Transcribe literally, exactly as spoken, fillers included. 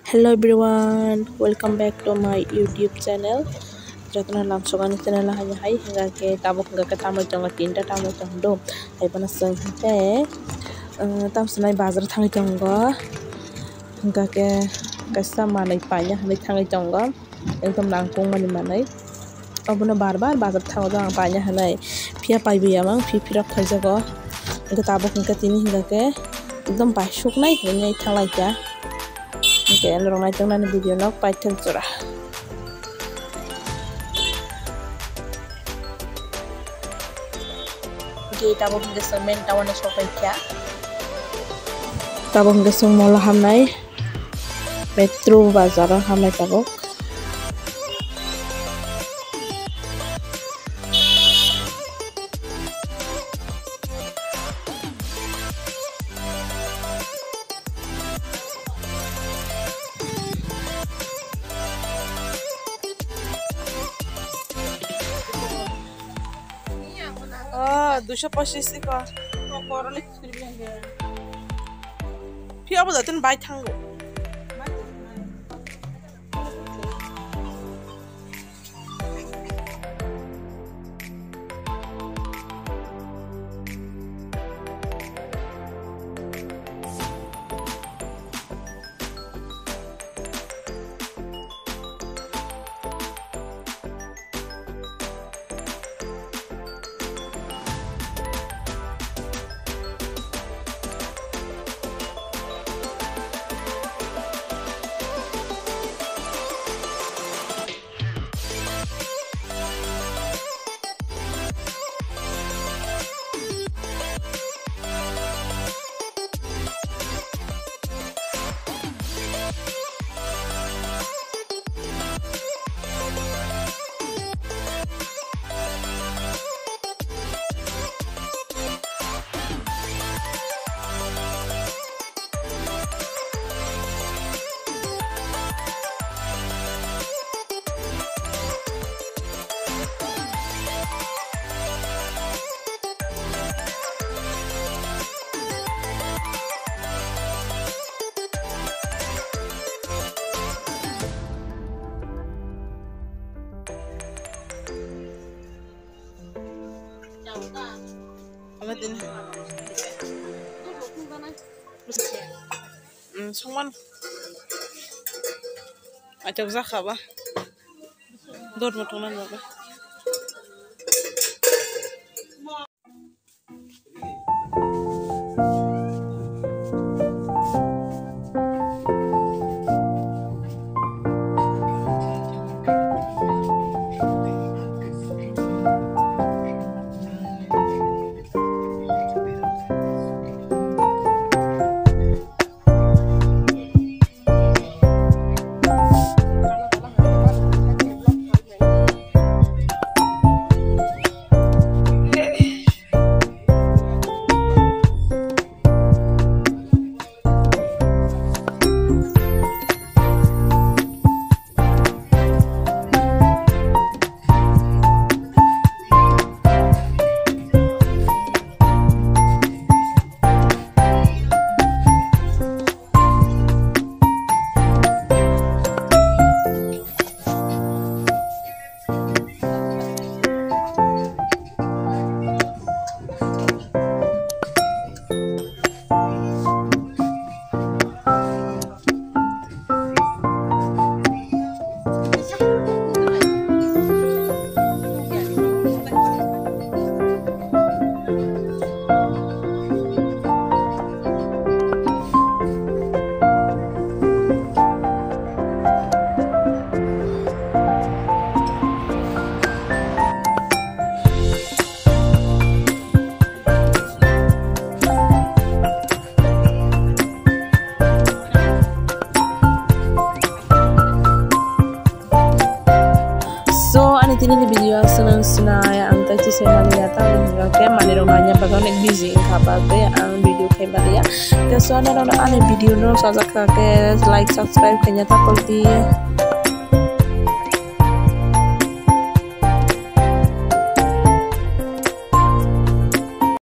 Hello everyone, welcome back to my YouTube channel. Jotono lamsok ani channel o hai hai, hingkha khe tabuk hingkha khe tamoi tongo, tinta tamoi tong do. Hai phano chwng hingkhe, uh, tamsonai bazar thangwi tongo. Hingkha khe kaisa manwi paina hinwi thangwi tongo. Ekdom nangkukmani manwi. Obono bar bar bazar thango do ang paina hinwi. Phiya paibai ya mang, phi phirok khaijago. Hingkhe tabuk hingkhe tini hingkha khe ekdom paisuknai hinwi thanglai kha. Hingkhe norok naitok nani video no paithak jora. Hingkhe tabuk hingkhe chwng main town o sopai kha. Tabuk hingkhe chwng mall o hamnai. Metro bazar o hamnai tabuk. Oh, duiso pochis iko. Phiya bo datin bai thango. Songman. Achok jakha ba. Dor mothong nang ba. So, ani tini ni video ang swnang sinai, ang tai chi sai mani ya, ta ang hingka khe mani rok nanya bagwi onek busy wngkha, bagwi ang video khai mani ya. Khe so, ani rok ani video no sajak kha khe like, subscribe khaina ta polti.